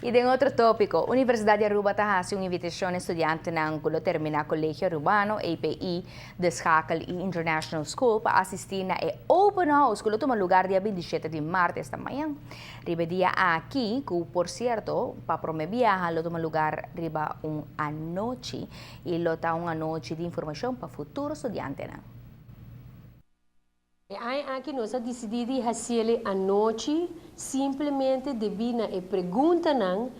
Y den otro topico, Universidad di Aruba ta haci un invitacion na studiantenan cu lo termina Colegio Arubano, API, De Schakel y International School pa asisti na e Open House cu lo tuma lugar dia 27 di maart, esta mañan. Riba e dia aki, cu por cierto pa prome biaha lo tuma lugar riba un anochi y lo ta un anochi di informacion pa futuro studiantenan. E aña aki nos a disidí di hasiel e anochi simplemente debí na e preguntanan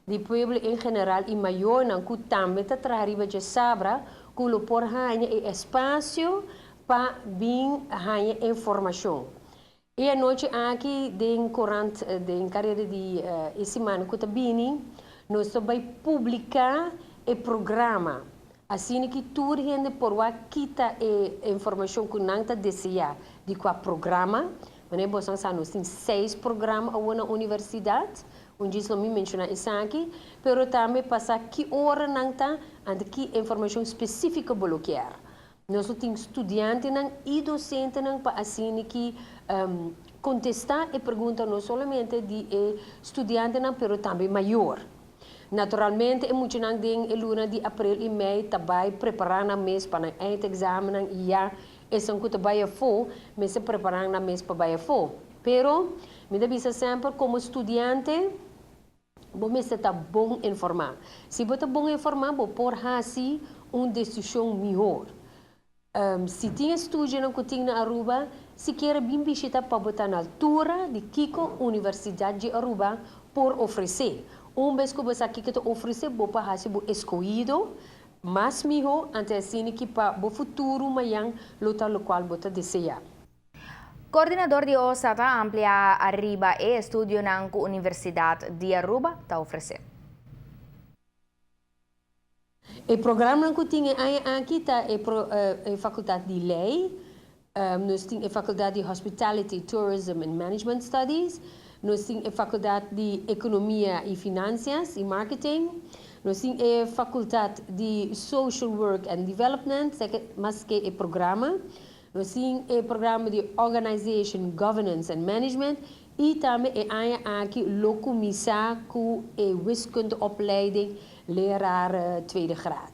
di pueblo en general i mayornan ku tambe ta traha riba dje sabra ku lo por haña e espasio pa bin haña informashon. E anochi aki den korant den karera di e siman ku ta bini nos ta bai publiká e programa Asina ki tur hende por wak kita e informashon ku nan ta deseá di kua programa. Manera boso sa nos tin seis programa awor na universidat, un djis lo mi menshoná esaki, pero tambe pa sa ki ora nan ta anto ki informashon spesífiko bo lo kier. Nos lo tin studiantenan i dosentenan pa asina ki kontestá e pregunta no solamente di e studiantenan pero tambe mayor. Naturalmente e muchanan den e luna di aprel i mei ta bai prepará nan mes pa nan eindexamennan i ya esnan ku ta bai afó mester prepará nan mes pa bai afó. Pero mi ta bisa semper komo studiante bo mester ta bon informá. Si bo ta bon informá bo por hasi un desishon mihor. Si tin estudionan ku tin na Aruba, sikiera bin bishita pa bo ta na altura di kiko Universidat di Aruba por ofresé. Un bes ku bo sa kiko ta ofresé, bo por hasi bo eskohido mas mihó ante asina ki pa bo futuro mayan lo ta lokual bo ta deseá. Koordinador di OSA ta amplia ariba e estudionan ku Universidat di Aruba ta ofresé. E programanan ku tin e aña aki ta e e fakultat di lei, nos tin e fakultat di Hospitality, Tourism and Management Studies, nos tin e fakultat di Ekonomia i Finansias i Marketing, nos tin e fakultat di Social Work and Development, maske e programa, nos tin e programa di Organization, Governance and Management i tambe e aña aki lo kuminsá ku e Wiskundeopleiding Leraar tweede graad.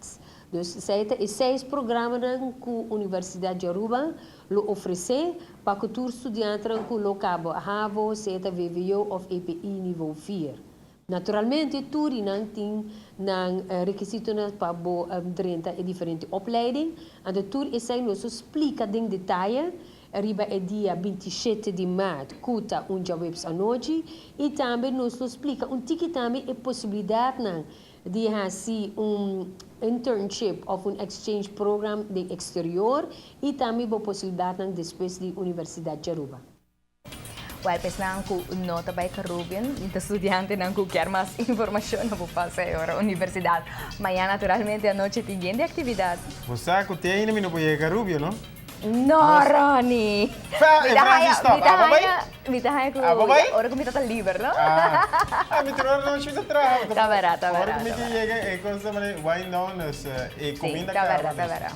Dus esei ta e seis programanan ku Universidad di Aruba lo ofresé pa ku tur studiantenan ku lo kaba havo, sea ta vwo òf EPI nivo vier. Naturalmente tur di nan tin nan rekisitonan pa bo drenta e diferente opleiding, anto tur esei nos lo splika den detaye riba e dia 27 di maart ku ta un djaweps anochi i tambe nos lo splika un tiki tambe e posibilidatnan di hasi un internship òf un exchange program den eksterior i tambe bo posibilidatnan despues di Universidat di Aruba. Wèl pa esnan ku no ta bai Carubbian i ta studiantenan ku kier mas informashon no por pasa e ora universidat. Mañana naturalmente anochi tin yen di aktividat. Bo sa ku te ainda mi no por yega Carubbian no? No Ronnie! Fa e Francis stop. Abo bai? Mi ta haña ku Abo bai? ora ku mi ta ta liber no. Ah, mi tur ora nochi mi ta traha. Ta bèrdat, ta bèrdat. Ora ku mi ta yega e kos ta manera wine down dus e kuminda kaba. Si, ta bèrdat, ta bèrdat.